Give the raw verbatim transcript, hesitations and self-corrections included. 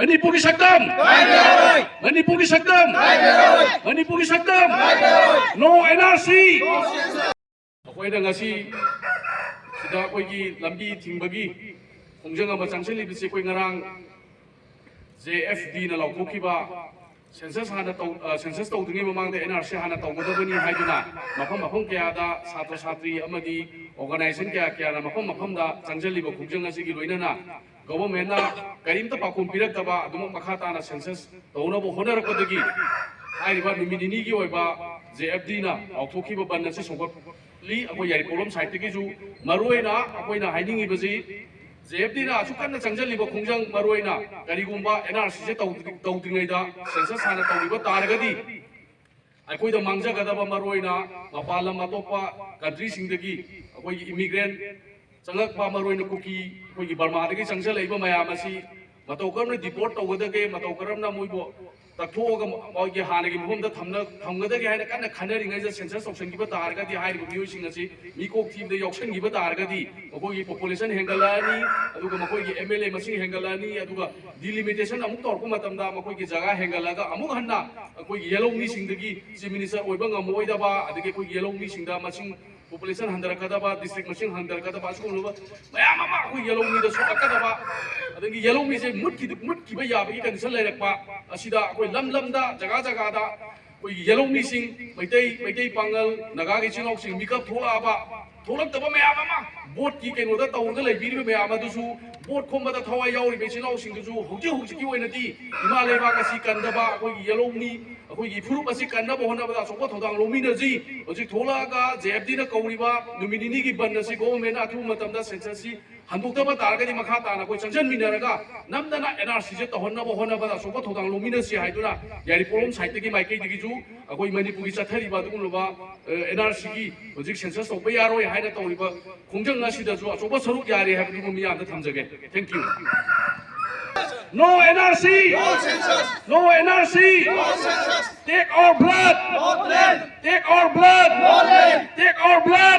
ꯃꯅꯤꯄꯨꯔꯒꯤ ꯁꯛꯇꯝ! ꯃꯅꯤꯄꯨꯔꯒꯤ ꯁꯛꯇꯝ! ꯃꯅꯤꯄꯨꯔꯒꯤ ꯁꯛꯇꯝ! No N R C! ꯑꯩꯈꯣꯏꯅ ꯉꯁꯤ ꯁꯤꯗ ꯑꯩꯈꯣꯏꯒꯤ ꯂꯝꯕꯤ ꯊꯤꯡꯕꯒꯤ ꯈꯣꯡꯖꯪ ꯑꯃ ꯆꯪꯁꯤꯜꯂꯤꯕꯁꯤ ꯑꯩꯈꯣꯏ ꯉꯔꯥꯡ J F D ꯅ ꯂꯥꯎꯊꯣꯛꯈꯤꯕ census ꯍꯥꯟꯅ ꯇꯧ-, ꯑ, census ꯇꯧꯗ꯭ꯔꯤꯉꯩ ꯃꯃꯥꯡꯗ N R C ꯍꯥꯟꯅ ꯇꯧꯒꯗꯕꯅꯤ ꯍꯥꯏꯗꯨꯅ ꯃꯐꯝ ꯃꯐꯝ ꯀꯌꯥꯗ ꯁꯥꯇ꯭ꯔ ꯁꯥꯇ꯭ꯔꯤ ꯑꯃꯗꯤ organization ꯀꯌꯥ ꯀꯌꯥꯅ ꯃꯐꯝ ꯃꯐꯝꯗ ꯆꯪꯁꯤꯜꯂꯤꯕ ꯈꯣꯡꯖꯪ ꯑꯁꯤꯒꯤ ꯂꯣꯏꯅꯅ government ꯅ ꯀꯔꯤꯝꯇ ꯄꯥꯎꯈꯨꯝ ꯄꯤꯔꯛꯇꯕ ꯑꯗꯨꯃꯛ ꯃꯈꯥ ꯇꯥꯅ census ꯇꯧꯅꯕ ꯍꯣꯠꯅꯔꯛꯄꯗꯒꯤ ꯍꯥꯏꯔꯤꯕ ꯅꯨꯃꯤꯠ ꯅꯤꯅꯤꯒꯤ ꯑꯣꯏꯕ J F D ꯅ ꯂꯥꯎꯊꯣꯛꯈꯤꯕ ꯕꯟ ꯑꯁꯤ ꯁꯧꯒꯠꯂꯤ꯫ ꯑꯩꯈꯣꯏ ꯌꯥꯏꯔꯤꯄꯣꯛꯂꯣꯝ side ꯇꯒꯤꯁꯨ ꯃꯔꯨꯑꯣꯏꯅ ꯑꯩꯈꯣꯏꯅ ꯍꯥꯏꯅꯤꯡꯉꯤꯕꯁꯤ J F D ꯅ ꯑꯁꯨꯛ ꯀꯟꯅ ꯆꯪꯁꯤꯜꯂꯤꯕ ꯈꯣꯡꯖꯪ ꯃꯔꯨꯑꯣꯏꯅ ꯀꯔꯤꯒꯨꯝꯕ N R C ꯁꯦ ꯇꯧꯗ꯭ꯔꯤ-, ꯇꯧꯗ꯭ꯔꯤꯉꯩꯗ census ꯍꯥꯟꯅ ꯇꯧꯈꯤꯕ ꯇꯥꯔꯒꯗꯤ ꯑꯩꯈꯣꯏꯗ ꯃꯥꯡꯖꯒꯗꯕ ꯃꯔꯨꯑꯣꯏꯅ ꯃꯄꯥꯟ ꯂꯝ ꯑꯇꯣꯞꯄ country ꯁꯤꯡꯗꯒꯤ ꯑꯩꯈꯣꯏꯒꯤ immigrant ꯆꯪꯂꯛꯄ ꯃꯔꯨꯑꯣꯏꯅ ꯀꯨꯀꯤ ꯑꯩꯈꯣꯏꯒꯤ ꯕꯔꯃꯥꯗꯒꯤ ꯆꯪꯁꯤꯜꯂꯛꯏꯕ ꯃꯌꯥꯝ ꯑꯁꯤ ꯃꯇꯧ ꯀꯔꯝꯅ deport ꯇꯧꯒꯗꯒꯦ, ꯃꯇꯧ ꯀꯔꯝꯅ ꯃꯣꯏꯕꯨ ꯇꯛꯊꯣꯛꯑꯒ ꯃꯣꯏꯒꯤ ꯍꯥꯟꯅꯒꯤ ꯃꯐꯝꯗ ꯊꯝꯅ-, ꯊꯝꯒꯗꯒꯦ ꯍꯥꯏꯅ ꯀꯟꯅ ꯈꯟꯅꯔꯤꯉꯩꯗ census ꯇꯧꯁꯤꯟꯈꯤꯕ ꯇꯥꯔꯒꯗꯤ ꯍꯥꯏꯔꯤꯕ ꯃꯤꯑꯣꯏꯁꯤꯡ ꯑꯁꯤ ꯃꯤꯀꯣꯛ ꯊꯤꯕꯗ ꯌꯥꯎꯁꯤꯟꯈꯤꯕ ꯇꯥꯔꯒꯗꯤ ꯃꯈꯣꯏꯒꯤ population ꯍꯦꯟꯒꯠꯂꯛꯑꯅꯤ, ꯑꯗꯨꯒ ꯃꯈꯣꯏꯒꯤ M L A ꯃꯁꯤꯡ ꯍꯦꯟꯒꯠꯂꯛꯑꯅꯤ, ꯑꯗꯨꯒ delimitation ꯑꯃꯨꯛ ꯇꯧꯔꯛꯄ ꯃꯇꯝꯗ ꯃꯈꯣꯏꯒꯤ ꯖꯒꯥ ꯍꯦꯟꯒꯠꯂꯛꯑꯒ ꯑꯃꯨꯛ ꯍꯟꯅ ꯑꯩꯈꯣꯏꯒꯤ ꯌꯦꯜꯍꯧ ꯃꯤꯁꯤꯡꯗꯒꯤ Chief Minister ꯑꯣꯏꯕ ꯉꯝꯃꯣꯏꯗꯕ, ꯑꯗꯒꯤ ꯑꯩꯈꯣꯏꯒꯤ ꯌꯦꯜꯍꯧ ꯃꯤꯁꯤꯡꯗ ꯃꯁꯤꯡ population ꯍꯟꯊꯔꯛꯀꯗꯕ, district ꯃꯁꯤꯡ ꯍꯟꯊꯔꯛꯀꯗꯕ, ꯑꯁꯤꯒꯨꯝꯂꯕ ꯃꯌꯥꯝ ꯑꯃ ꯑꯩꯈꯣꯏ ꯌꯦꯜꯍꯧ ꯃꯤꯗ ꯁꯣꯛꯂꯛꯀꯗꯕ, ꯑꯗꯒꯤ ꯌꯦꯜꯍꯧ ꯃꯤꯁꯦ ꯃꯨꯠꯈꯤ-, ꯃꯨꯠꯈꯤꯕ ꯌꯥꯕꯒꯤ condition ꯂꯩꯔꯛꯄ ꯑꯁꯤꯗ ꯑꯩꯈꯣꯏ ꯂꯝ ꯂꯝꯗ, ꯖꯒꯥ ꯖꯒꯥꯗ ꯑꯩꯈꯣꯏꯒꯤ ꯌꯦꯜꯍꯧ ꯃꯤꯁꯤꯡ, ꯃꯩꯇꯩ, ꯃꯩꯇꯩ ꯄꯥꯉꯜ, ꯅꯥꯒꯥꯒꯤ ꯏꯆꯤꯜ ꯏꯅꯥꯎꯁꯤꯡ ꯃꯤꯀꯞ ꯊꯣꯛꯂꯛꯑꯕ, ꯊꯣꯛꯂꯛꯇꯕ ꯃꯌꯥꯝ ꯑꯃ vote ꯀꯤ ꯀꯩꯅꯣꯗ ꯇꯧꯔꯒ ꯂꯩꯕꯤꯔꯤꯕ ꯃꯌꯥꯝ ꯑꯗꯨꯁꯨ, vote ꯈꯣꯝꯕꯗ ꯊꯋꯥꯏ ꯌꯥꯎꯔꯤꯕ ꯏꯆꯤꯜ ꯏꯅꯥꯎꯁꯤꯡꯗꯨꯁꯨ ꯍꯧꯖꯤꯛ ꯍꯧꯖꯤꯛꯀꯤ ꯑꯣꯏꯅꯗꯤ ꯏꯃꯥ ꯂꯩꯕꯥꯛ ꯑꯁꯤ ꯀꯟꯗꯕ, ꯑꯩꯈꯣꯏꯒꯤ ꯌꯦꯜꯍꯧ ꯃꯤ, ꯑꯩꯈꯣꯏꯒꯤ ꯐꯨꯔꯨꯞ ꯑꯁꯤ ꯀꯟꯅꯕ ꯍꯣꯠꯅꯕꯗ ꯑꯆꯧꯕ ꯊꯧꯗꯥꯡ ꯂꯧꯃꯤꯟꯅꯁꯤ꯫ ꯍꯧꯖꯤꯛ ꯊꯣꯛꯂꯛꯑꯒ J F D ꯅ ꯀꯧꯔꯤꯕ ꯅꯨꯃꯤꯠ ꯅꯤꯅꯤꯒꯤ ꯕꯟ ꯑꯁꯤ government ꯅ ꯑꯊꯨꯕ ꯃꯇꯝꯗ census ꯁꯤ ꯍꯟꯗꯣꯛꯇꯕ ꯇꯥꯔꯒꯗꯤ ꯃꯈꯥ ꯇꯥꯅ ꯑꯩꯈꯣꯏ ꯆꯪꯁꯤꯟꯃꯤꯟꯅꯔꯒ ꯅꯝꯗꯅ N R C ꯁꯦ ꯇꯧꯍꯟꯅꯕ ꯍꯣꯠꯅꯕꯗ ꯑꯆꯧꯕ ꯊꯧꯗꯥꯡ ꯂꯧꯃꯤꯟꯅꯁꯤ ꯍꯥꯏꯗꯨꯅ ꯌꯥꯏꯔꯤꯄꯣꯛꯂꯣꯝ side ꯇꯒꯤ ꯃꯥꯏꯀꯩꯗꯒꯤꯁꯨ ꯑꯩꯈꯣꯏ ꯃꯅꯤꯄꯨꯔꯒꯤ ꯆꯠꯊꯔꯤꯕ ꯑꯗꯨꯒꯨꯝꯂꯕ, ꯑ, N R C ꯒꯤ ꯍꯧꯖꯤꯛ census ꯇꯧꯕ ꯌꯥꯔꯣꯏ ꯍꯥꯏꯅ ꯇꯧꯔꯤꯕ ꯈꯣꯡꯖꯪ ꯑꯁꯤꯗꯁꯨ ꯑꯆꯧꯕ ꯁꯔꯨꯛ ꯌꯥꯔꯤ ꯍꯥꯏꯕꯗꯨ ꯃꯤꯌꯥꯝꯗ ꯊꯝꯖꯒꯦ꯫ Thank you. No N R C! No N R C! Take our blood! Take our blood! Take our blood!